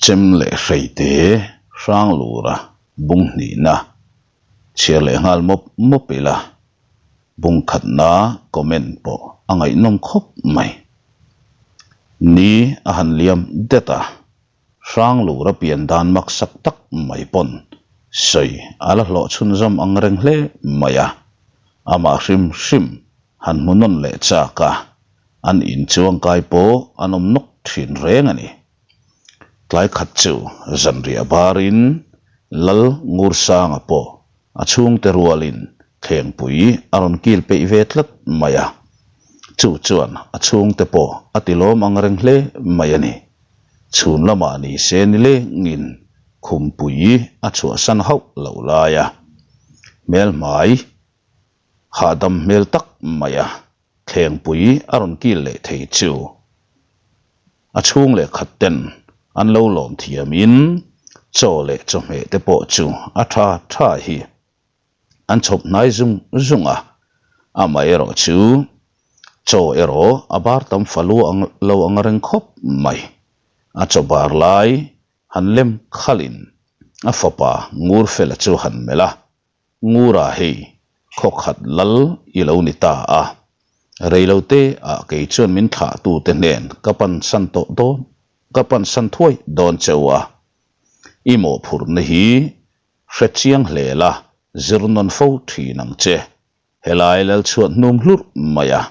Chem leh hreite hrang lura bung hnihna chhiar leh nghal mawp mawp ila bung khatna comment pawh a ngaihnawm khawp mai. Ni a han liam det a, hrang lura pian dan maksak tak mai pawn sawi a la hlawh chhunzawm ang reng hle mai a, amah hrim hrim han hmu nawn leh chak a, an inchuangkai pawh an awm nawk thin reng a ni. Tlai khat chu zanriah barin Lal Ngursanga pawh a chhungte rualin thlengpui a rawn kil peih ve tlat mai a. Chu chuan a chhungte pawh a ti lawm ang reng hle mai a ni. Chhun lamah ni se nilengin khumpui a chhuahsan hauh loh lai a. Hmelhmai hahdam hmel tak mai a. Thlengpui a rawn kil leh thei chu a chhung leh khat ten an lo lawm thiamin chaw leh chawhmeh te pawh chu a tha tha hi an chhawp hnai zung zung a, amaherawh chu chaw erawh a bar tam falu ang lo ang reng khawp mai. A chaw bar lai han lem khalhin a fapa Ngurfela chu han melh a, Ngura hei khawkhat lal i lo ni ta a, reilote ah kei chuan min thlahtute hnen ka pan san tawh dawn, ka pan san thuai dawn cheu a. I mawhphurhna hi hre chiang hle la, zir nawn fo thin ang che. Helai lal chhuat hnum hlurh mai a,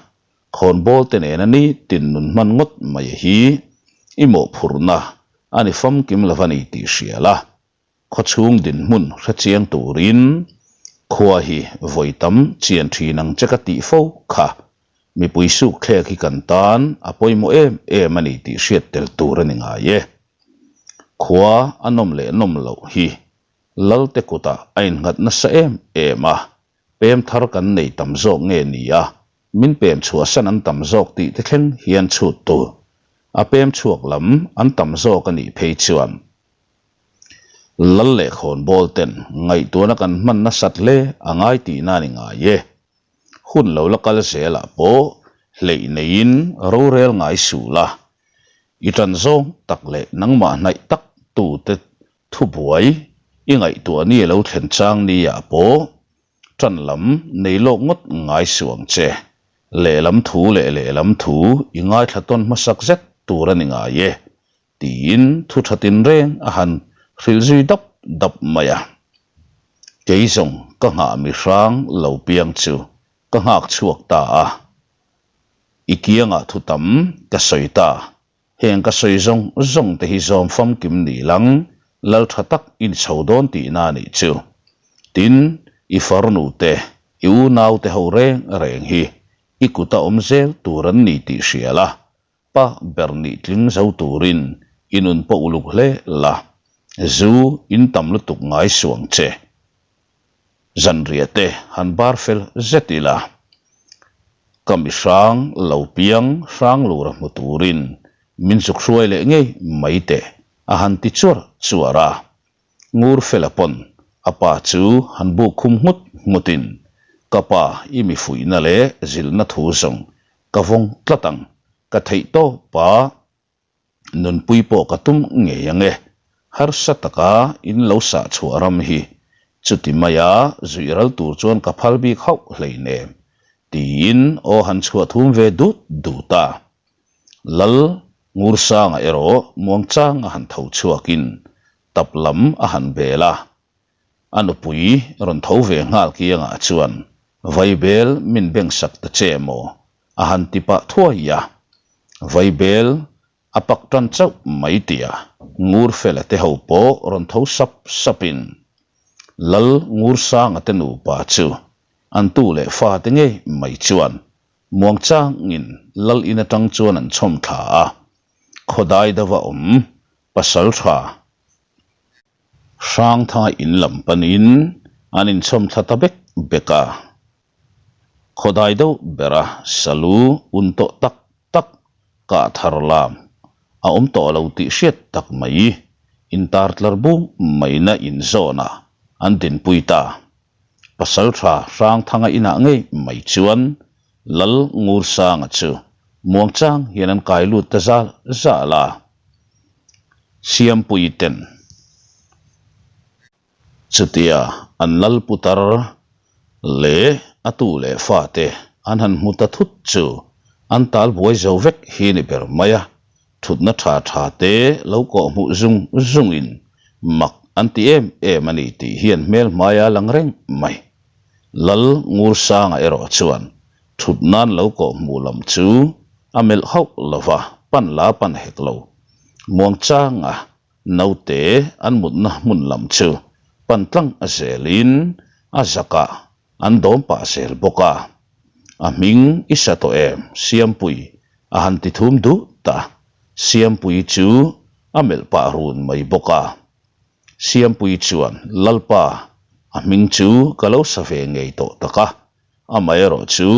khawnbawl te nena ni tin nun hman ngawt mai hi i mawhphurhna a ni famkim lova ni tih hria la, Khawchhung dinhmun hre chiang turin khua hi vawi tam chian thin ang che ka tih fo kha. Mipui suk thlek hi kan tan a pawimawh em em a ni tih hriat tel tur a ni ngai e. Khua a nawm leh nawm loh hi Lalte kutah a innghat nasa em em a, pem thar kan nei tam zawk nge ni a, min pem chhuahsan an tam zawk tih te thleng hian chhut tur a pem chhuak lam an tam zawk a nih phei chuan Lal leh khawnbawl ten ngaihtuahna kan hman nasat hle a ngai tihna a ni ngai e. Hun lo la kal zelah pawh hleih neiin rorel ngai suh la. I tan zawng tak leh nangmah hnaih tak tute thubuai i ngaihtuah ni a lo thlen chang ni ah pawh Ṭan lam nei lawk ngawt ngai suh ang che. Lehlam thu leh lehlam thu i ngaithla tawn hmasak zet tur a ni ngai e, tiin thu ṭha tinreng a han hrilh zui dap dap mai a. Kei zawng ka nghah mi hrang lo piang chu ka nghak chhuak ta a. I kiangah thu tam ka sawi ta. Heng ka sawi zawng zawng te hi zawm famkim ni lang lal tha tak i ni chho dawn tihna a nih chu. Tin, i farnu te, i unau te ho reng reng hi i kut a awm zel tur an ni tih hria la, pa ber nih tling zo turin i nun pawh uluk hle la, zu in tam lutuk ngai suang che. Zanriah te han bar fel zet ila, ka mi hrang lo piang hrang lura hmu turin min zuk hruai leh ngei mai teh a han ti chuar chuar a. Ngur fela pawn a pa chu han buk khum nghut nghutin, Ka pa i mi fuihna leh zilhna thu zawng ka vawng tlat ang, ka theih tawp a. Nunpui pawh ka tum ngei ang e. Harsa taka in lo sah chhuah ram hi chuti maia zuih ral tur chuan ka phal bik hauh hleinem, tiin aw han chhuah thum ve dut dut a. Lal Ngursanga erawh muangchang a han tho chhuakin tap lam a han bel a. A nupui rawn tho ve nghal kiangah chuan Vaibel min bengsak ta che maw? A han ti pah thuai a, Vaibel a pak tan chauh mai tia Ngurfela te ho pawh rawn tho sap sapin Lal Ngursanga te nupa chu an tu leh fate ngei mai chuan muangchangin Lal in atang chuan an chhawm thla a, khawdai deuha awm pasaltha Hrangthanga in lam panin an inchhawm thla ta bek bek a. Khawdai deuh bera salu un tawh tak tak kah thar lam a awm tawh lo tih hriat tak mai intar tlar bung maina inzawnah an dinpui ta. Pasaltha Hrangthanga inah ngei mai chuan Lal Ngursanga chu muangchang hian an kai lut ta zal zal a. Siampui ten chutia an lal putar leh a tu leh fate an han hmu ta thut chu an tal buai zo vek hi ni ber mai a, thutna tha tha te lo kawh hmuh zung zungin mak an ti em em a ni tih hian hmel hmaia lang reng mai. Lal Ngursanga erawh chuan thut nan lo kawh hmuh lam chu a melh hauh lo va, pan la pan hek lo. Muangchanga naute an mutna hmun lam chu pan tlang a zelin a zakah an dawm pah zel bawk a. A hming i sa tawh em Siampui a han ti thum duh ta. Siampui chu a melh pah run mai bawk a. Siampui chuan, Lalpa, a hming chu ka lo sa ve ngei tawh tak a, amaherawh chu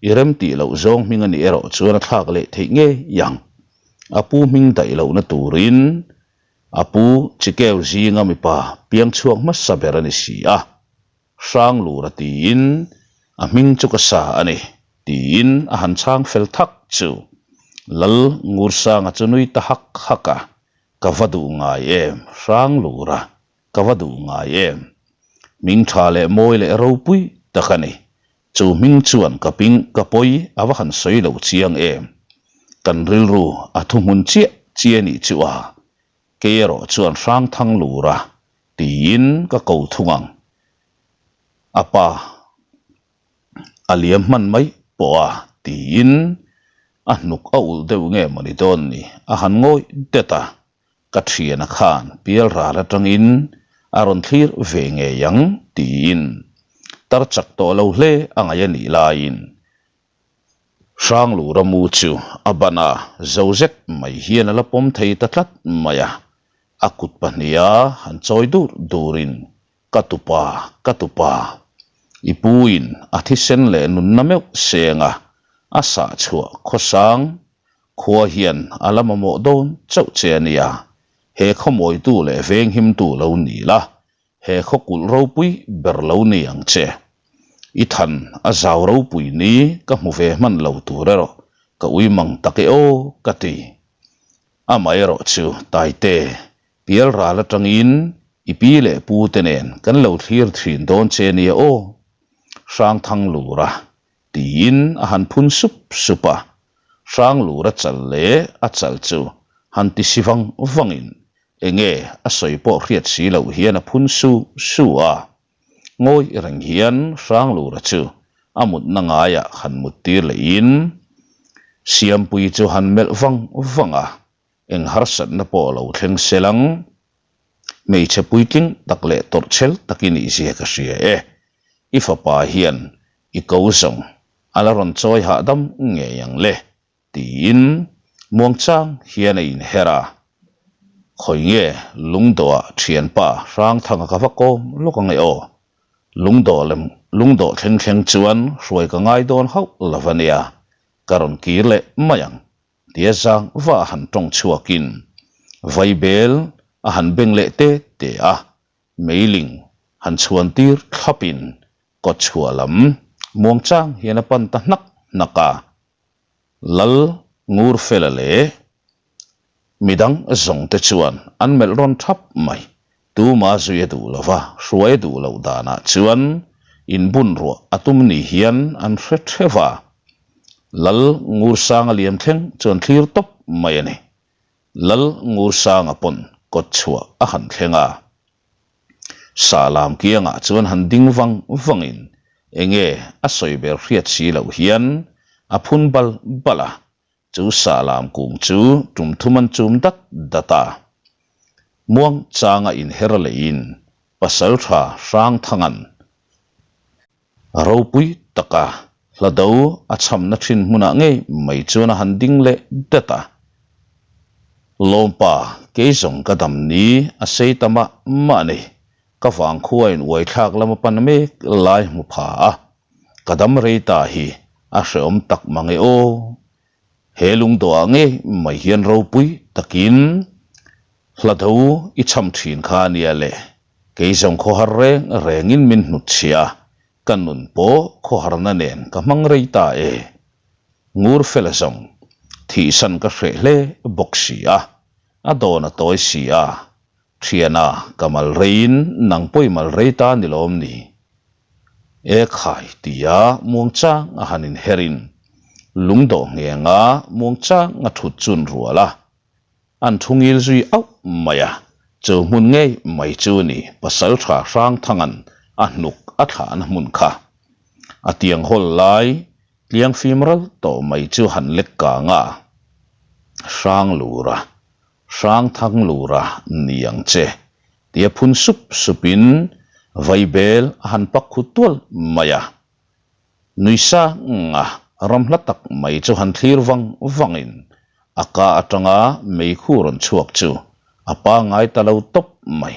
i remtih loh zawng hming a nih erawh chuan a thlak leh theih ngei ang. A pu hming daih lohna turin a pu Chikeu zinga mipa piang chhuak hmasa ber a ni si a, Hranglura tiin a hming chu ka sa a ni, tiin a han chhang fel thak chu Lal Ngursanga chu nui ta hak hak a, Ka va duh ngai em, Hranglura, ka va duh ngai em. Hming tha leh mawi leh ropui tak a ni. Chu hming chuan ka ping ka pawi a va han sawi lo chiang em. Kan rilru a thuhmun chiah chiah nih chu a, kei erawh chuan Hrangthanglura tiin ka ko thung ang. A pa. A liam hman mai pawh a, tiin a hnuk a ulh deuh nge mawni dawn ni, a han ngawih det a, ka thiana khan pial ral atangin a rawn thlir ve ngei ang tiin tar chak tawh lo hle a ngaih a nih laiin Hranglura mu chu a ban a, zo zet mai hian a la pawm thei ta tlat mai a, a kut pahniha han chawi dur durin Ka tupa, ka tupa, i puin a thisen leh nunna meuh senga a sah chhuah khawsang khua hian a la mamawh dawn chauh che a nia, he khawmawitu leh venghimtu lo ni la, he khaw kulh ropui ber lo ni ang che. I than a zau ropui ni ka hmu ve hman lo tur erawh ka ui mang tak e aw ka ti. Amaherawh chu Taite, Pial ral atangin i pi leh pu te nen kan lo thlir thin dawn che nia aw, Hrangthanglura tiin a han phun sup sup a. Hranglura chal leh a chal chu han ti si vang vangin enge a sawi pawh hriat si loh hian a phun su su a. Ngawi reng hian Hranglura chu a mutna ngaiah han muttir lehin Siampuii chu han melh vang vang a. Eng harsatna pawh lo thleng sel ang. Hmeichhe puitling tak leh tawrhchhel tak i nih zia ka hria e. I fapa hian i ko zawng a la rawn chawi hahdam ngei ang le, tiin muangchang hian a inher a. Khawi nge lungdawhah thianpa Hrangthanga ka va kawm lawk ang e aw. Lungdawh lem lungdawh thleng thleng chuan hruai ka ngai dawn hauh lo va nia, ka rawn kir leh mai ang. Tia zang va a han tawng chhuakin vaibel a han beng leh te te a, meiling han chhuan tir thlapin kawt chhuah lam muangchang hian a pan ta hnak hnak a. Lal Ngurfela leh midang zawng te chuan an melh rawn thap mai. Tuma zui a duh lo va, hruai a duh loh danah chuan inbun ruah a tum ni hian an hre theuh va. Lal Ngursanga liam thleng chuan thlir tawp mai a ni. Lal Ngursanga pawn kawt chhuah a han thleng a. Sahlam kiangah chuan han ding vang vangin enge a sawi ber hriat si loh hian a phun bal bal a. Chu sahlam kung chu tum thum an chum dat dat a. Muang changa inher leiin Pasaltha Hrangthanga'n ropui taka hla do a chhamna thin hmunah ngei mai chuan a han ding leh dat a. Lawmpa, kei zawng ka dam ni a sei ta mah mah a ni. Ka vangkhua in uaithlak lama pan mek lai hmu pha a. Ka dam rei ta hi a hreawm tak mang e aw. He lungdawhah ngei mai hian ropui takin hla do i cham thin kha a nia le. Kei zawng khawhar reng rengin min hnutchhia a, ka nun pawh khawharna nen ka hmang rei ta e. Ngur fela zawng thihsan ka hreh hle bawk si a. A dawn a tawi si a, Thiana ka mal reiin nang pawh i mal rei ta ni lawm ni? E khai tia muangchang a han inherin lungdawh nghenga muangchang a thut chun rual a, an thu ngil zui auh mai a, chu hmun ngei mai chu ni Pasaltha Hrangthanga'n a hnuk a thlahna hmun kha. A tiang hawl lai tliang fim ral tawh mai chu han lek kang a, Hranglura, Hrangthanglura ni ang che tia phun sup supin vaibel a han pak khut tual mai a. Nui sanga ram hla tak mai chu han thlir vang vangin a ka atanga meikhu rawn chhuak chu a pangngai ta lo tawp mai.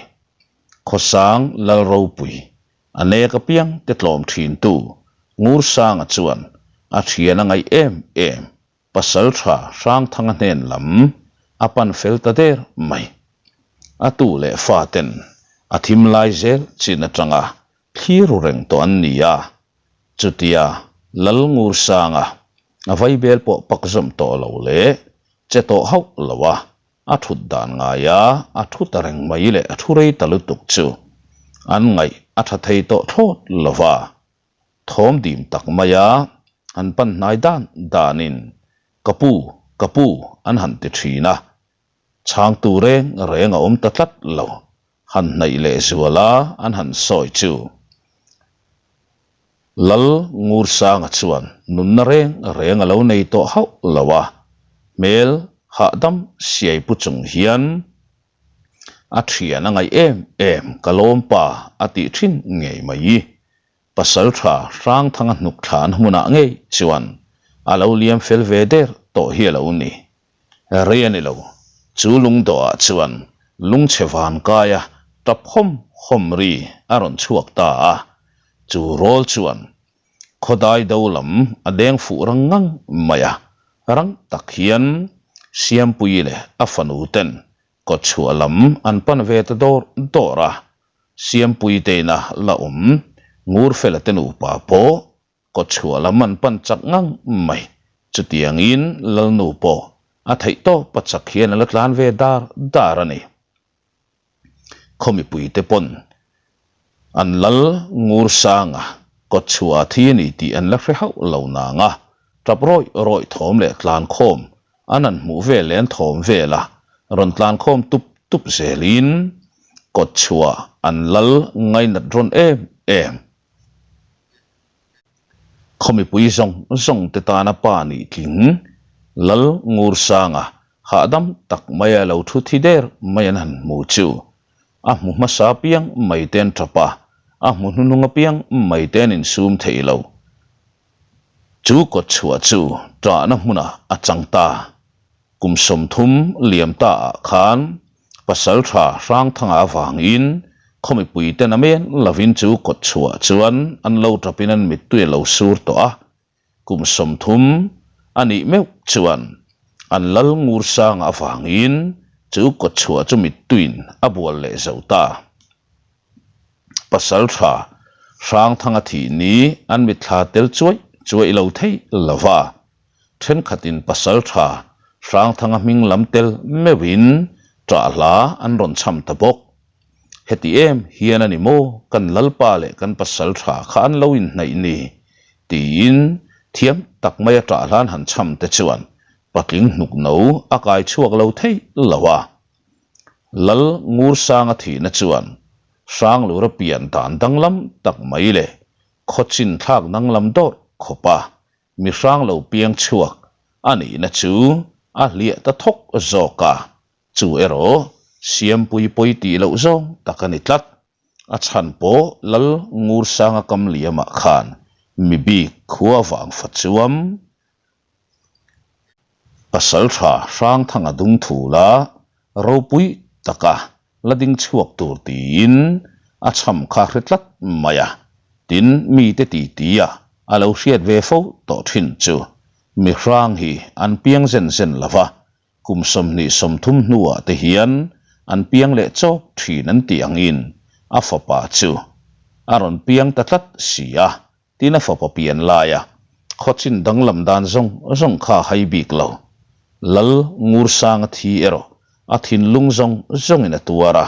Khawsang Lal Ropui, a nek apiang te tlawm thintu Ngursanga chuan a thian a ngaih em em Pasaltha Hrangthanga hnen lam a pan fel ta der mai. A tu leh fa ten a thim lai zel chin atanga thlir ru reng tawh an ni a, chutia Lal Ngursanga a vaibel pawh pak zawm tawh lo leh che tawh hauh lo a, a thut dan ngaia a thu ta reng mai leh a thu rei ta lutuk chu an ngaih a tha thei tawh thlawt lo va. Thawm dim tak maia an pan hnai dan danin Ka pu, ka pu an han ti thin a, chhangtu reng reng a awm ta tlat lo, han hnaih leh zuala an han sawi chu. Lal Ngursanga chuan nunna reng reng a lo nei tawh hauh lo a, hmel hahdam siai pu chung hian a thian a ngaih em em ka lawm pa a tih thin ngei mai. Pasaltha Hrangthanga hnuk thlan hmunah ngei chuan a lo liam fel ve der tawh hi a lo ni. Rei a ni lo, chu lungdawhah chuan lungchhe vankaia tap hawm hawm ri a rawn chhuak ta a, chu rawl chuan khawdai do lam a deng fuh rang ngang mai a, rang tak hian Siampuii leh a fanu ten kawtchhuah lam an pan ve ta dawr dawr a, Siampuii te ina la awm Ngurfela te nupa pawh kawtchhuah lam an pan chak ngang mai. Chutiangin Lalnu pawh a theih tawp a chak hian a la tlan ve dar dar a ni. Khaw mipuite pawn an lal Ngursanga kawtchhuah a thi a ni tih an la hre hauh lo nang a, tap rawih rawih thawm leh tlankhawm an han hmuh vel leh an thawm vel a, rawn tlankhawm tup tup zelin kawtchhuah an lal ngainat rawn em em. Khaw mipui zawng zawng te tana pa nih tling Lal Ngursanga hahdam tak maia lo thu thi der mai an han hmu chu a hmu hmasa apiang mai te an tap a, a hmu hnuhnung apiang mai te an insum thei lo. Chu kawtchhuah chu ṭahna hmunah a chang ta. Kum 30 liam ta ah khan Pasalṭha Hrangthanga avangin khaw mipuiten a men lovin chu kawtchhuah chuan an lo ṭapin an mittui a lo sur tawh a. Kum 30 a nih meuh chuan an lal Ngursanga avangin chu kawtchhuah chu mittuiin a bual leh zo ta. Pasalṭha Hrangthanga thih ni an mitthla tel chuaih chuaih lo thei lo va. Thenkhatin Pasalṭha Hrangthanga hming lam tel meuhin ṭah hla an rawn chham ta bawk. Heti em hian a ni maw kan Lalpa leh kan Pasalṭha kha an lo inhnaih ni? tiin thiam tak maia ṭah hla an han chham te chuan patling hnuk no a kai chhuak lo thei lo a. Lal Ngursanga thihna chuan Hranglura pian dan danglam tak mai leh khawchin thlak danglam dawrh khawpa mi hrang lo piang chhuak a nihna chu a hliah ta thawk zawk a, chu erawh Siampui pawi tih loh zawng tak a ni tlat. A chhan pawh Lal Ngursanga Kamliamah khan mi bik khua vang fa chuam Pasaltha Hrangthanga dung thula ropui taka la ding chhuak tur tiin a chham kha hre tlat mai a, tin mite titi a a lo hriat ve fo tawh thin chu mi hrang hi an piang zen zen lo va, kum 20 30 hnuah te hian an piang leh chawk thin an tih angin a fapa chu a rawn piang ta tlat si a. Tin a fapa pian laia khawchin danglam dan zawng zawng kha a hai bik lo. Lal Ngursanga thi erawh. a thinlung zawng zawngin a tuar a.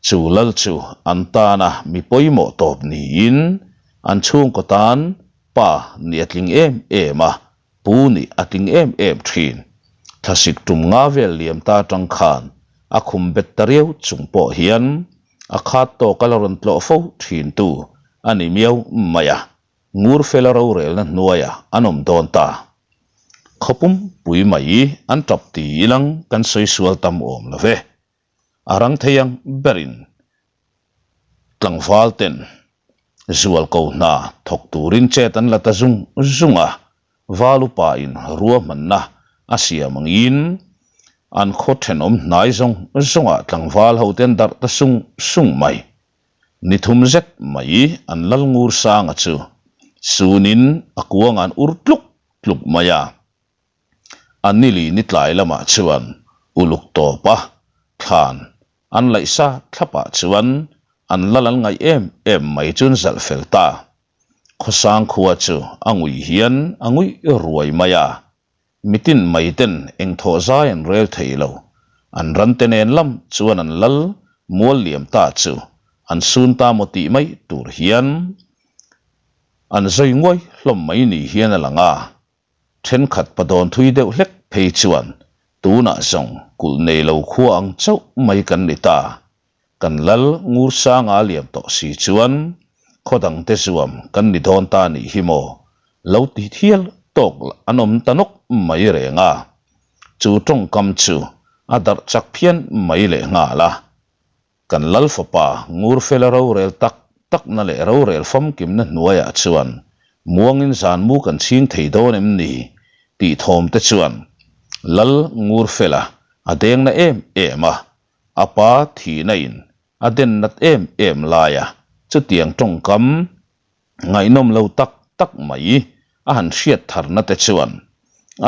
Chu lal chu an tana mi pawimawh tawp niin an chhungkaw tan pa nih a tling em em a, pu nih a tling em em thin. Thlasik tum nga vel liam ta atang khan a khum bet ta riau chung pawh hian a khat tawk a la rawn tlawh fo thin tu a ni miau mai a. Ngurfela rorelna hnuaiah an awm dawn ta. Khawpum pui mai an tap ti ilang kan sawi sual tam awm lo ve. A rang thei ang berin tlangval ten zual ko hna thawk turin chet an la ta zung zung a, val upa in ruahmanna a siam angin an khaw thenawm hnai zawng zawngah tlangval ho te an darh ta sung sung mai. Ni thum zet mai an lal ngur sanga chu sunin a kuang an ur tluk tluk mai a. A nili ni tlai lamah chuan uluk tawp a thlan an laih sa thlapah chuan an lal an ngaih em em mai chu an zalh fel ta. Khawsang khua chu a ngui hian a nguih ruai mai a. Mitin mai ten eng thawh zai an rel thei lo. An ran te nen lam chuan an lal mual liam ta chu an sun ta maw tih mai tur hian an zawi nguai hlawm mai ni hian a lang a. Thenkhat pa dawn thui deuh hlek phei chuan tunah zawng kulh nei lo khua ang chauh mai kan ni ta. Kan lal ngur sanga liam tawh si chuan khaw dangte zuam kan ni dawn ta nih hi maw lo ti thial tawk an awm ta nawk mai reng a. Chu tawngkam chu a darh chak phian mai leh nghal a. Kan lal fapa Ngurfela rorel tak takna leh rorel famkimna hnuaiah chuan muangin zan mu kan chhing thei dawn em ni tih thawm te chuan Lal Ngurfela a deng na em em a, a pa thihna in a den nat em em laia chutiang tawngkam Ngaihnawm lo tak tak mai a han hriat tharna te chuan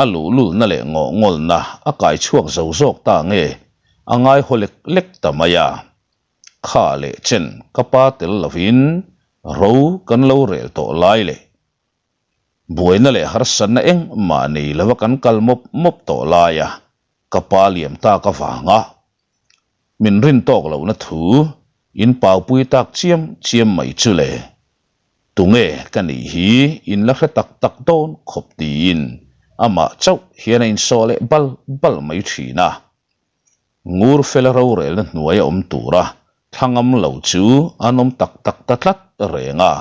a luhlulna leh ngawhngawlna a kai chhuak zo zawk ta nge a ngaihaw lek lek ta mai a. Kha leh chen ka pa tel lovin ro kan lo rel tawh lai leh buaina leh harsatna engmah nei lova kan kal mawp mawp tawh lai a ka pa liam tak avanga Min rin tawk lohna thu in paupui tak chiam chiam mai chu le. Tunge ka nih hi in la hre tak tak dawn khawp tiin amah chauh hian a insawh leh bal bal mai thin a. Ngur fela rorelna hnuaia awm tura thlangam lo chu an awm tak tak ta tlat reng a.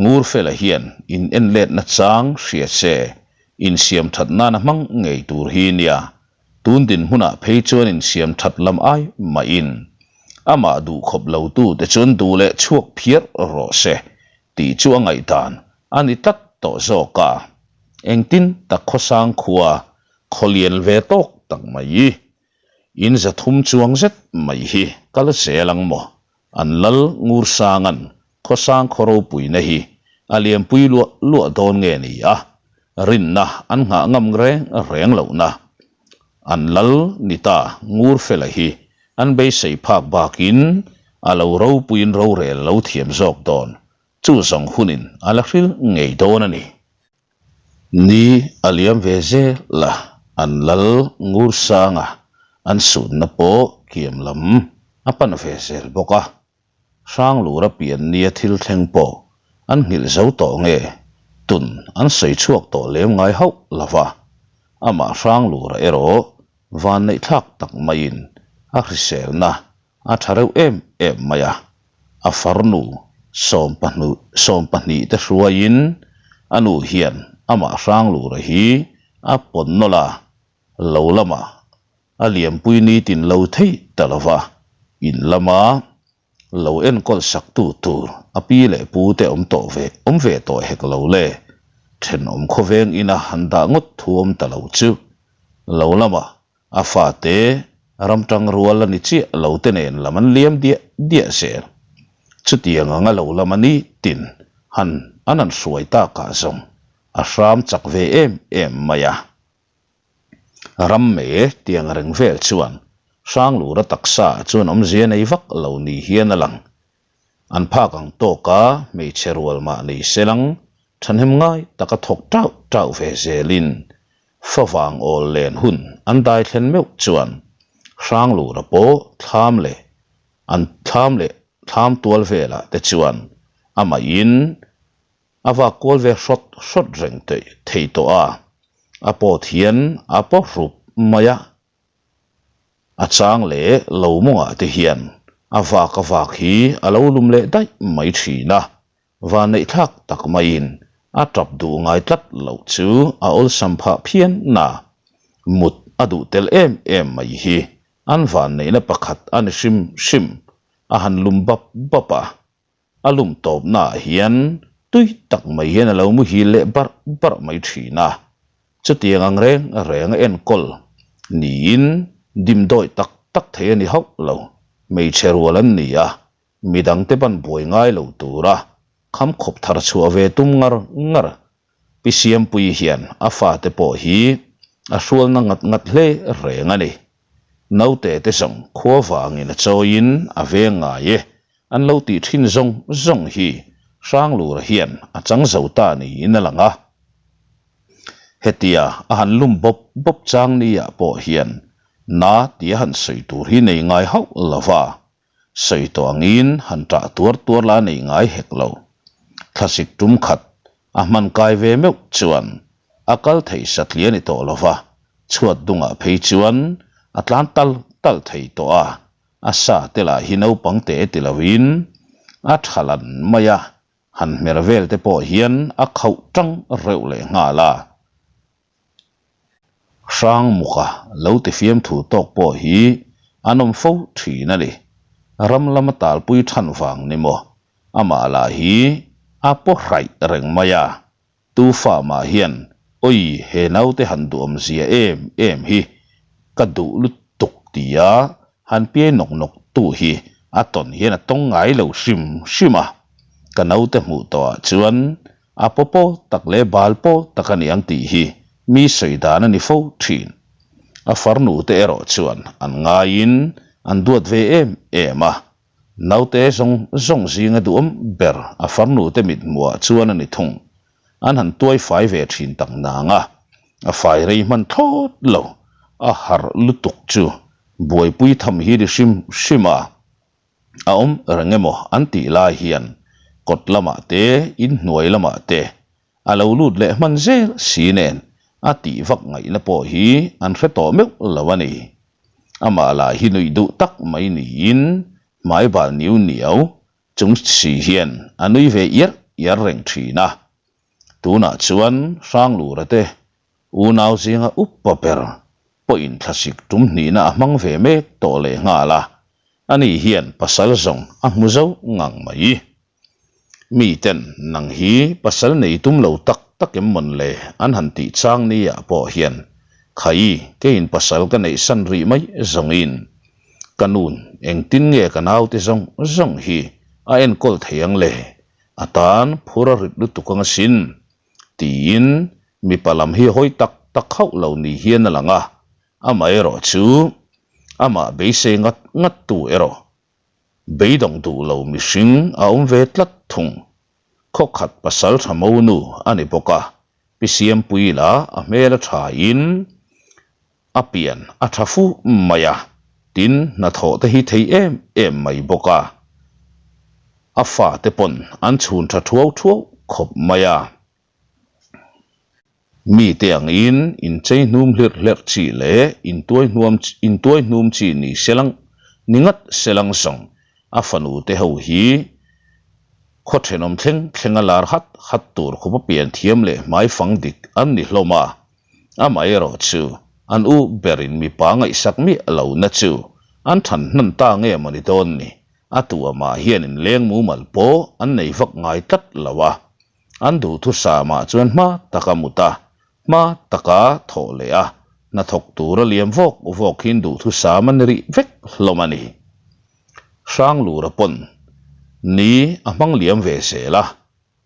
Ngurfela hian in en letna chang hria se, insiam that nana hmang ngei tur hi nia, tun dinhmunah phei chuan insiam that lam ai mahin amah duh khawp lo tu te chuan duh leh chhuak phiar rawh se tih chu a ngaihdan a ni tlat tawh zawk a. Engtin tak khawsang khua khawlian ve tawk tak mai. In 300 chuang zet mai hi kal zel ang maw? An lal Ngursanga'n khawsang khaw ropuina hi a liampui luah luah dawn nge ni a, rinna an nghah ngam reng reng lohna. An lal ni ta Ngurfela hi an beisei phak bakin a lo ropuiin rorel lo thiam zawk dawn, chu zawng hunin a la hril ngei dawn a ni. Ni a liam ve zel a, an lal ngur sanga an sutna pawh kiam lam a pan ve zel bawk a. Hranglura pian nia thil thleng pawh an nghilh zo tawh nge tun an sawi chhuak tawh lem ngai hauh lo va, amah Hranglura erawh vanneihthlak tak maiin a hriselna A tha reuh em em mai a, a farnu 12 te hruaiin a nu hian amah Hranglura hi a pawn nawlh a, lo lamah a liampui nitin lo thei ta lo va, in lama lo enkawl saktu tur a pi leh pu te awm tawh ve awm ve tawh hek lo le, thenawm khawveng ina han dah ngawt thu awm ta lo chu lo lamah A fate ram tang rual a ni chiah lo te nen lam an liam diah diah zel. Chutiang anga lo lam a ni tin han an an hruai takah zawng a hram chak ve em em mai a. Ram me tiang reng vel chuan Hranglura taksa chuan awmzia nei vak lo ni hian a lang. An phak ang tawka hmeichhe rual mah nei se lang thahnem ngai taka thawk tauh tauh ve zelin. Favang awl len hun an dai thlen meuh chuan Hranglura pawh thlam leh an thlam leh thlam tual velah te chuan amahin a vak kual ve hrawt hrawt reng thei tawh a, a pawt hian a paw hrup mai a. A chang leh lo mawngah te hian a vak a vak hi a lo lum leh daih mai thin a, vanneihthlak tak maiin a tap duh ngai tlat loh chu a awlsam phah phian na. Mut a duh tel em em mai hi an vanneihna pakhat a ni hrim hrim, a han lum bap bap a. A lum tawpnaah hian tui tak mai hian a lo muhil leh barh barh mai thin a. Chutiang ang reng reng a enkawl niin dimdawi tak tak thei a ni hauh lo. Hmeichhe rual an ni a, midangte ban buai ngai lo tura kham khawp thar chhuah ve tum ngar ngar Pi Siampuii hian a fate pawh hi a hrualna ngat ngat hle reng a ni. Naute te zawng khua vangin a chawiin a veng ngai e, an lo tih thin zawng zawng hi Hranglura hian a chang zo ta niin a lang a. Hetia a han lum bawp bawp chang niah pawh hian na tia han sawi tur hi nei ngai hauh lova Sawi tawh angin han ṭah tuar tuar la nei ngai hek lo. Thlasik tum khat a hman kai ve meuh chuan a kal thei satli a ni tawh lo va, chhuat dungah phei chuan a tlan tal tal thei tawh a, a sa te lah hi naupang te ti loin a ṭha lan mai a, han hmer vel te pawh hian a khauh ṭang reuh leh nghal a. Hrangmuka lo ti fiamthu tawk pawh hi an awm fo thin a ni. Ram lama talpui than vang ni maw? Amah lah hi a paw hraih reng mai a. Tu fa mah hian awi he naute han duhawm zia em em hi ka duh lutuk tia han piai nawk nawk tu hi a tawn hian a tawng ngai lo hrim hrim a. Ka naute hmuh tawhah chuan A paw paw tak leh bal paw tak a ni ang tih hi mi sawi dan a ni fo thin. A farnu te erawh chuan an ngaiin an duat ve em em a, naute zawng zawng zinga duhawm ber a farnu te mithmuhah chuan a ni thung. An han tuai fai ve thin tak nang a, a fai rei hman thlawt lo, a harh lutuk chu buaipui tham hi ni hrim hrim a. A awm reng emaw an tih lai hian kawt lamah te inhnuai lamah te a lo lut leh hman zel si nen a tih vak ngaihna pawh hi an hre tawh meuh lo a ni. Amah lah hi nuih duh tak mai niin hmai bal niu niau chung si hian a nui ve iar iar reng thin a. Tunah chuan Hranglura te Unau zinga upa ber pawhin thlasik tum hnihna a hmang ve mek tawh leh nghal a, ani hian pasal zawng a hmu zo ngang mai. Miten nang hi pasal nei tum lo tak tak em mawn le an han tih chang ni ah pawh hian Khai keiin pasal ka neih san rih mai zawngin ka nun engtin nge ka naute zawng zawng hi a enkawl thei ang le a tan phur a rit lutuk ang asin Tiin mipa lam hi hawi tak tak hauh lo ni hian a lang a, amaherawh chu amah beisei ngat ngat tu erawh beidawng duh lo mihring a awm ve tlat thung. Khawkhat pasal tha monu a ni bawk a, Pi Siampuii lah a hmel a tha in a pian a tha fu mai a, tin hnathawh te hi thei em em mai bawk a, a fate pawn an chhun tha thuau thuau khawp mai a. Mite angin inchei hnum hlirh hlerh chi leh intuai hnuam intuai hnum chi ni selang ni ngat selang zawng a fanu te ho hi khaw thenawm thleng thlenga lar hat hat tur khawpa pian thiam leh hmaifang dik an ni hlawm a. Amaherawh chu an u berin mipa ngaihsak miah lo na chu an than hnan ta nge maw ni dawn ni? A tu amah hian inleng mumal pawh an nei vak ngai tlat lo a. An duhthusam ah chuan hma taka mut a, hma taka thawh leh a, hnathawk tura liam vawk vawk hian duhthusam a ni rih vek hlawm a ni. Hranglura pawn ni a hmang liam ve zel a.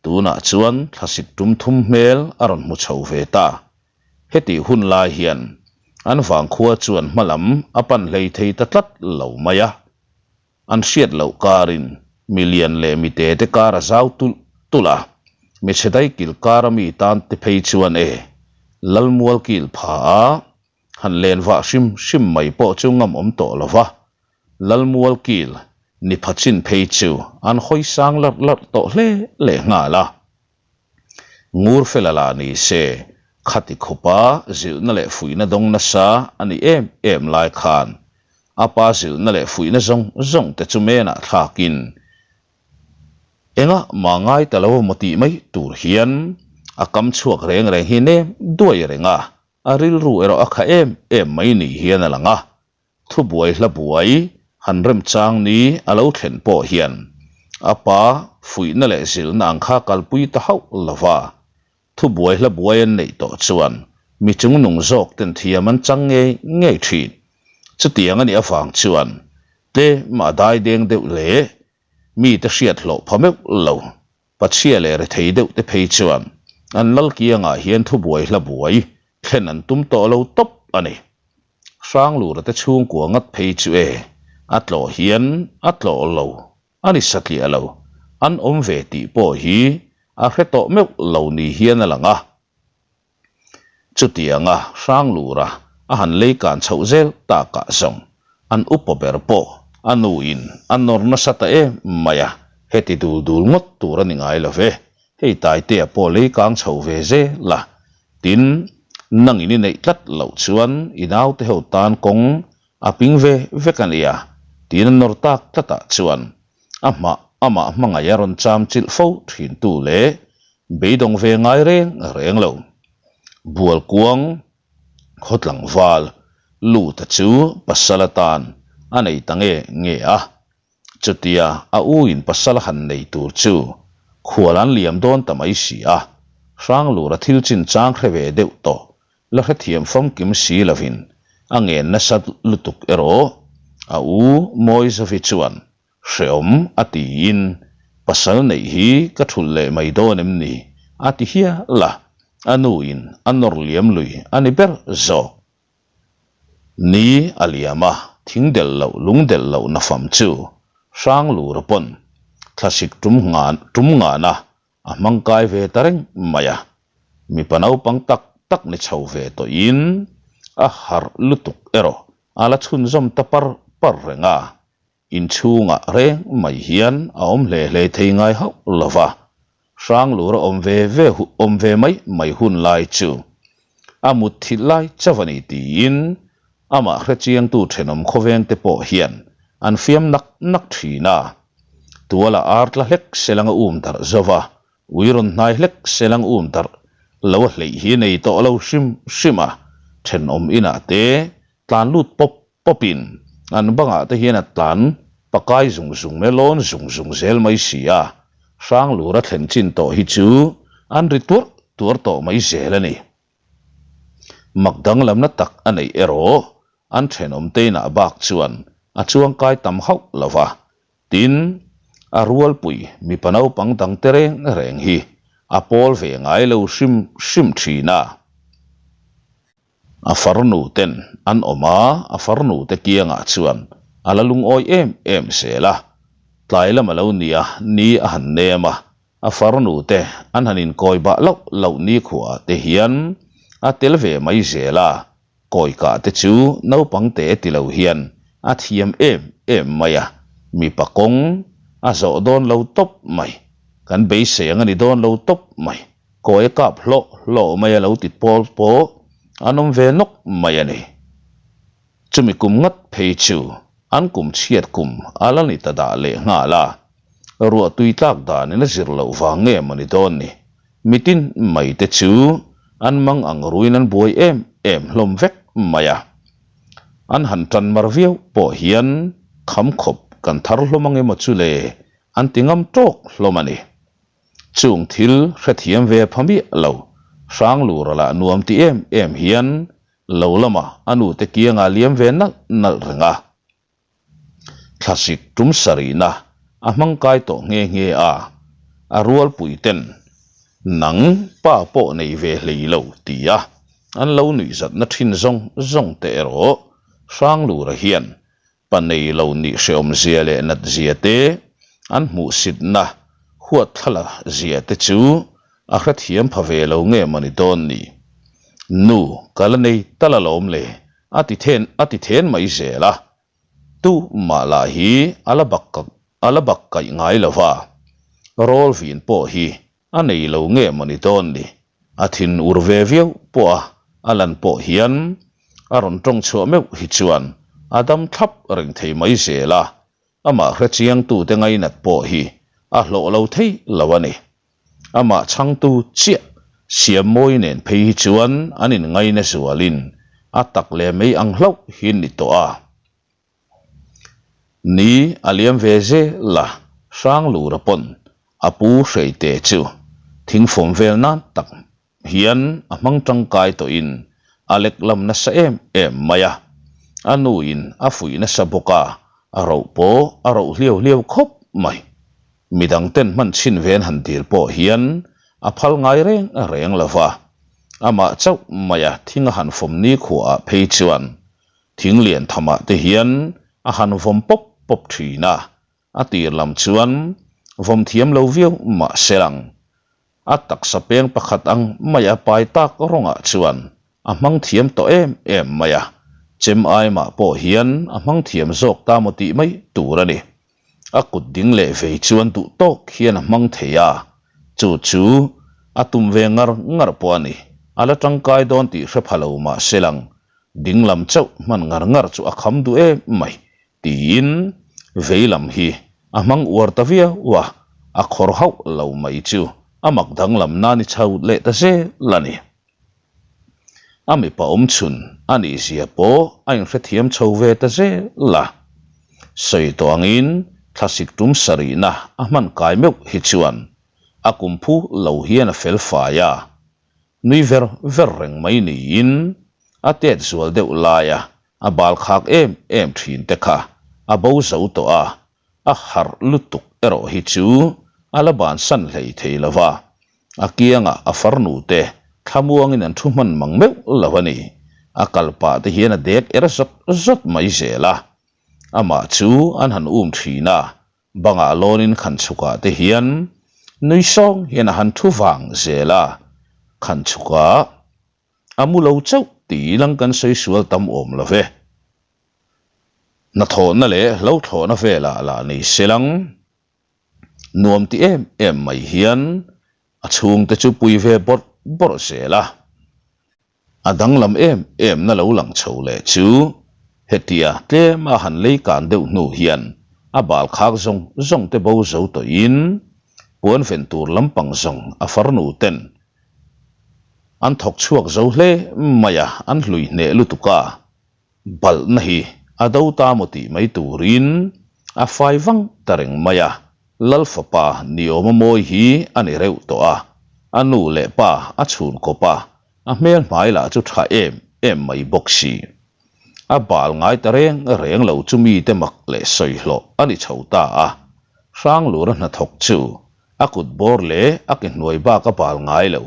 Tunah chuan thlasik tum thum hmel a rawn hmu chho ve ta. Hetih hun lai hian an vangkhua chuan hma lam a pan hlei thei ta tlat lo mai a. An hriat loh karin mi lian leh mi te te kar a zau tulh tulh a, mi chhe daikil kara mi tan te phei chuan e. Lalmual kil pha a, han len vah hrim hrim mai pawh chu ngam awm tawh lo va, Lalmual kil ni pha chin phei chu an hawi sang larh larh tawh hle leh nghal a. Ngur fela lah ni se, khati khupa zilhna leh fuihna dawng nasa a ni em em lai khan a pa zilhna leh fuihna zawng zawng te chu menah thlakin Engah mah ngai ta lo emaw tih mai tur hian a kam chhuak reng reng hi nem duai reng a, a rilru erawh a kha em em mai ni hian a lang a. Thubuai hla buai han remchang ni a lo thlen pawh hian a pa fuihna leh zilhna ang kha kalpui ta hauh lo va, thubuai hla buai an neih tawh chuan mi chungnung zawk ten thiam an chang ngei ngei thin. Chutiang a nih avang chuan tlem a daideng deuh leh mite hriat hlawh pha meuh lo. Pachhia leh rethei deuh te phei chuan an lal kiangah hian thubuai hla buai thlen an tum tawh lo tawp a ni. Hranglura te chhungkua ngat phei chu e, a tlawh hian a tlawh lo a ni satliah lo, an awm ve tih pawh hi a hre tawh meuh lo ni hian a lang a. Chutianga Hranglura a han lei kan chhoh zel takah zawng an upa ber pawh a nuin a nawr nasa ta em mai a, heti dul dul ngawt tur a ni ngai lo ve, hei Taitea pawh lei kang chho ve zel a, tin, nangin i neih tlat loh chuan i naute ho tan kawng a ping ve vek a nia, tiin a nawr tak tlatah chuan A hmah amah hmangaih a rawn cham chilh fo thintu leh beidawng ve ngai reng reng lo. Bualkuang khaw tlangval Luta chu pasal atan a nei ta nge nge a. Chutia a u in pasal a han nei tur chu khual an liam dawn ta mai si a, Hranglura thil chinchang hre ve deuh tawh La hrethiam famkim si lovin a ngen nasa lutuk erawh a u Mawizovi chuan hreawm a tiin pasal neih hi ka thulh leh mai dawn em ni a ti hial a, a nu in a nawr liam lui a ni ber zawk. Ni a liam a, thing delh loh lung delh loh nafam chu Hranglura pawn thlasik tum ngan tum ngana A hmang kai ve ta reng mai a, mipa naupang tak tak ni chho ve tawhin a harh lutuk erawh a la chhunzawm ta par par reng a, inchhungah reng mai hian a awm hle hle thei ngai hauh lo va, Hranglura awm ve ve awm ve mai mai hun lai chu a mut thilh lai chauh a ni tiin amah hrechiangtu thenawm khawvengte pawh hian an fiam nak nak thin a. Tuala ar tla hlek selang a um darh zo va, ui rawn hnai hlek selang um darh lo a hleih hi nei tawh lo hrim hrim a, thenawm inah te tlan lut pawp pawpin an bangah te hian a tlan pakai zung zung mai lawn zung zung zel mai si a, Hranglura thlen chin tawh hi chu an ri tuarh tuarh tawh mai zel a ni. Mak danglamna tak a neih erawh an thenawm te inah bak chuan a chuangkai tam hauh lo va, tin, a rualpui mipa naupang dang te reng reng hi a pawl ve ngai lo hrim hrim thin a. A farnu ten an awm a, a farnu te kiangah chuan a la lungawi em em zel a, tlai lam a lo nia ni a han nem a, A farnu te an han inkawi bah loh loh nikhuaah te hian a tel ve mai zel a, kawikah te chu naupang te ti lo hian a thiam em em mai a, mipa kawng a zawh dawn lo tawp mai, kan beisei ang a ni dawn lo tawp mai, kawi a kap hlawh hlawh mai a lo ti pawl pawh an awm ve nawk mai a ni. Chumi kum ngat phei chu an kum chhiat kum a la ni ta dah leh nghal a, ruah tui tlak danin a zir loh vang nge maw ni dawn ni? Mitin mai te chu an mang ang ruin an buai em em hlawm vek mai a. An han tan mar viau pawh hian kham khawp kan thar hlawm ang emaw chu le an ti ngam tawk hlawm a ni. Chung thil hrethiam ve pha miah lo, Hranglura lah nuam ti em em hian Lo lamah a nute kiangah liam ve nalh nalh reng a. Thlasik tum sarihna a hmang kai tawh nghe nghe a, a rualpui ten nang pa pawh nei ve hlei lo ti a an lo nuihzatna thin zawng zawng te erawh Hranglura hian Pa nei lo nih hreawm zia leh nat zia te, an hmuhsitna, huat thlala zia te chu a hrethiam pha ve lo nge maw ni dawn ni? Nu, ka la nei tal alawm le, a ti then a ti then mai zel a. Tu mah lah hi a la bak a la bak kaih ngai lo va, rawl vin pawh hi a nei lo nge maw ni dawn ni? A thin ur ve viau pawh a a lan pawh hian a rawn tawng chhuah meuh hi chuan a dam thlap reng thei mai zel a, amah hrechiangtute ngainat pawh hi a hlawh lo thei lo a ni. Amah chhangtu chiah Siammawi nen phei hi chuan an inngaina zualin a tak leh mai ang hlauh hi ni tawh a. Ni a liam ve zel a, Hranglura pawn a pu Hreite chu thingfawm vel nan tak hian a hmang tangkai tawhin a lek lam nasa em em mai a. A nuin a fuih nasa bawk a, a roh pawh a roh hliau hliau khawp mai. Midang ten hman chhin ven han dil pawh hian a phal ngai reng reng lo va, amah chauh maia thing a han fawm nikhuaah phei chuan thing lian thamah te hian a han vawm pawp pawp thin a, a tir lam chuan vawm thiam lo viau mah se lang. A taksa peng pakhat ang mai a pai tak rawngah chuan a hmang thiam tawh em em mai a, chem aimah pawh hian a hmang thiam zawk ta maw tih mai tur a ni. A kut ding leh vei chuan duh tawk hian a hmang thei a, chu chu a tum ve ngar ngar pawh a ni. A la tangkai dawn tih hre pha lo mah se lang, ding lam chauh hman ngar ngar chu a kham duh em mai tiin vei lam hi a hmang uar ta viau a, a khawr hauh lo mai chu a mak danglam nan i chho leh ta zel a ni. A mipa awm chhun a nih zia pawh a inhrethiam chho ve ta zel a. Sawi tawh angin thlasik tum sarihna a hman kai meuh hi chuan a kum phu lo hian a fel fai a, nui ver ver reng mai niin a tet zual deuh laia a bal khak em em thin te kha a bo zo tawh a, a harh lutuk erawh hi chu a la bansan hlei thei lo va, a kiangah a farnu te thlamuangin an thu hman mang meuh lo a ni. A kal pah te hian a dek er zawt zawt mai zel a, amah chu an han um thin a, bangah lawnin khan chhukah te hian nui sawng hian a han thu vang zel a, khan chhukah a mu lo chauh tih lang kan sawi sual tam awm lo ve. Hnathawhna leh hlothlawhna velah lah ni se lang nuam ti em em mai hian a chhungte chu pui ve bawrh bawrh zel a. A danglam em em na lo lang chho leh chu hetia tlem a han lei kan deuh hnu hian a bal khak zawng zawng te bo zo tawhin puan ven tur lampang zawng a farnu ten an thawk chhuak zo hle mai a, an hlui hneh lutuk a. Balhna hi a do ta maw tih mai turin a fai vang ta reng mai a, Lal fapa niawma mawi hi a ni reuh tawh a, a nu leh pa a chhun kawp a, a hmel hmai lah chu tha em em mai bawk si. A bal ngai ta reng reng lo chu mite mak leh sawi hlawh a ni chho ta a, Hranglura hnathawk chu a kut bawr leh a ke hnuai bak a bal ngai lo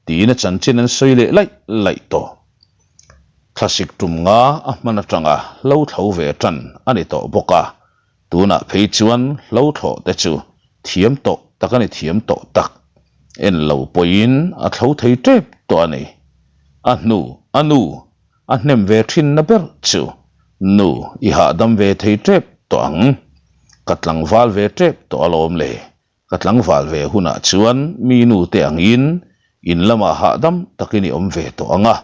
tiin a chanchin an sawi leh laih laih tawh. Thlasik tum nga a hman atanga hlo thlo ve tan a ni tawh bawk a, tunah phei chuan hlo thlawh te chu thiam tawh tak a ni thiam tawh tak. En lo pawhin a thlo thei tep tawh a ni. A hnu, a nu, a hnem ve thinna ber chu nu i hahdam ve thei tep tawh ang. Ka tlangval ve tep tawh alawm le. Ka tlangval ve hunah chuan mi nu te angin in lamah hahdam takin i awm ve tawh ang a,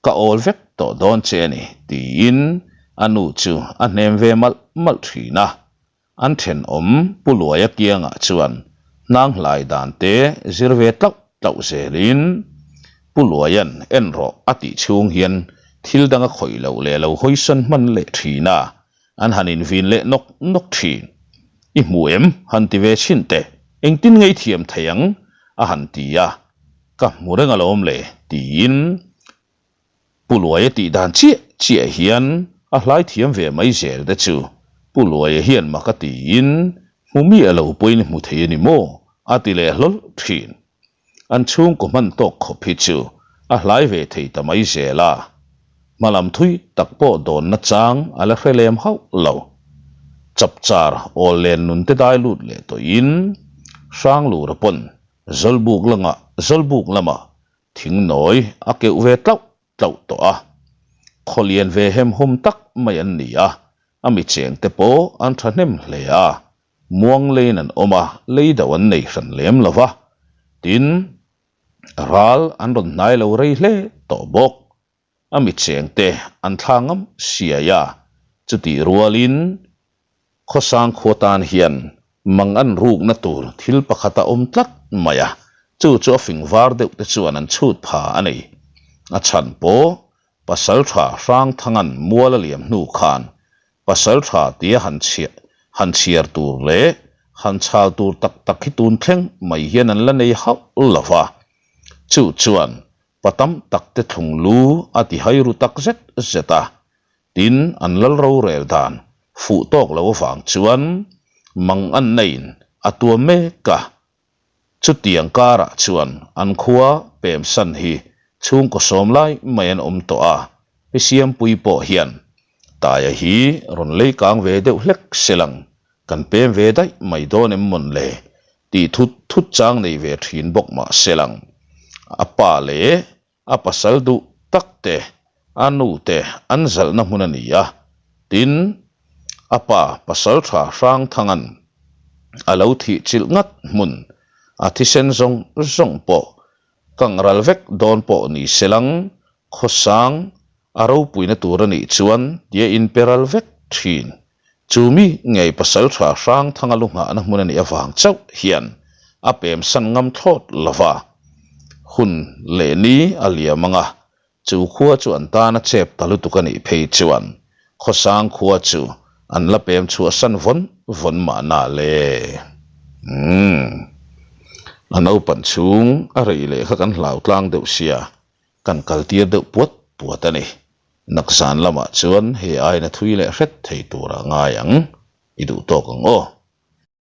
ka awl vek tawh dawn che a ni, tiin a nu chu a hnem ve malh malh thin a. An thenawm Pu Luaia kiangah chuan hnang hlai dan te zir ve tlauh tlauh zelin Pu Luaia'n en rawh a tih chhung hian thil dang a khawih loh leh lo hawisawn hman leh thin a, An han invin leh nawk nawk thin. I hmu em? Han ti ve chhin teh. Engtin nge i thiam thei ang? a han ti a. Ka hmu reng alawm le, tiin Pu Luaia tih dan chiah chiah hian a hlai thiam ve mai zel te chu Pu Luaia hian mak a tiin hmu miah lo pawhin i hmu thei a ni maw? a ti leh hlawl thin. An chhungkaw hman tawk khawp hi chu a hlai ve thei ta mai zel a, hmalam thui tak pawh dawnna chang a la hre lem hauh lo. Chapchar awl len nun te dai lut leh tawhin Hranglura pawn Zawlbuk langa Zawlbuk lamah. Thingnawi a keuh ve tlauh tlauh tawh a. Khaw lian ve hem hum tak mai an ni a, a mi chengte pawh an thahnem hle a, muang leiin an awm a, lei do an nei hran lem lo va. Tin, ral an rawn hnai lo rei hle tawh bawk. A mi chengte an thla ngam siai a, chutih rualin Khawsang khua tan hian mang an rukna tur thil pakhat a awm tlat mai a, chu chu a fing var deuh te chuan an chhut pha a ni. A chhan pawh Pasaltha Hrangthangan mual a liam hnu khan Pasaltha tia han chhiah han chhiar tur leh han chhal tur tak tak hi tun thleng mai hian an la nei hauh lo va, chu chuan pa tam tak te thlung lu a ti hai ru tak zet zet a, tin an lal rorel dan fuh tawk lo avang chuan mang an neiin a tuam mek a. Chutiang karah chuan an khua pemsan hi chhungkaw sawm lai mai an awm tawh a, Pi Siampui pawh hian Taia hi rawn lei kang ve deuh hlek se lang, kan pem ve daih mai dawn em mawn le tih thut thut chang nei ve thin bawk mah se lang. A pa leh a pasal duh tak te, a nu te an zalhna hmun a ni a, tin, a pa pasal tha Hrangthangan a lo thih chilh ngat hmun a thisen zawng zawng pawh kang ral vek dawn pawh ni se lang, khawsang a ropuina tur a nih chuan tia inpe ral vek thin. Chu mi ngei pasaltha Hrangthanga lu nghahna hmun a nih avang chauh hian a pemsan ngam thlawt lo va. Hun leh ni a liam ang a, chu khua chu an tan a chep ta lutuk a nih phei chuan Khawsang khua chu an la pem chhuahsan vawn vawn mahna le. Umm. A naupan chhung a rei leh kha kan hlau tlang deuh sia, kan kal tir deuh puat puat a ni. Nakzan lamah chuan hei aina thui leh hret thei turah ngai ang, i duh tawk ang aw.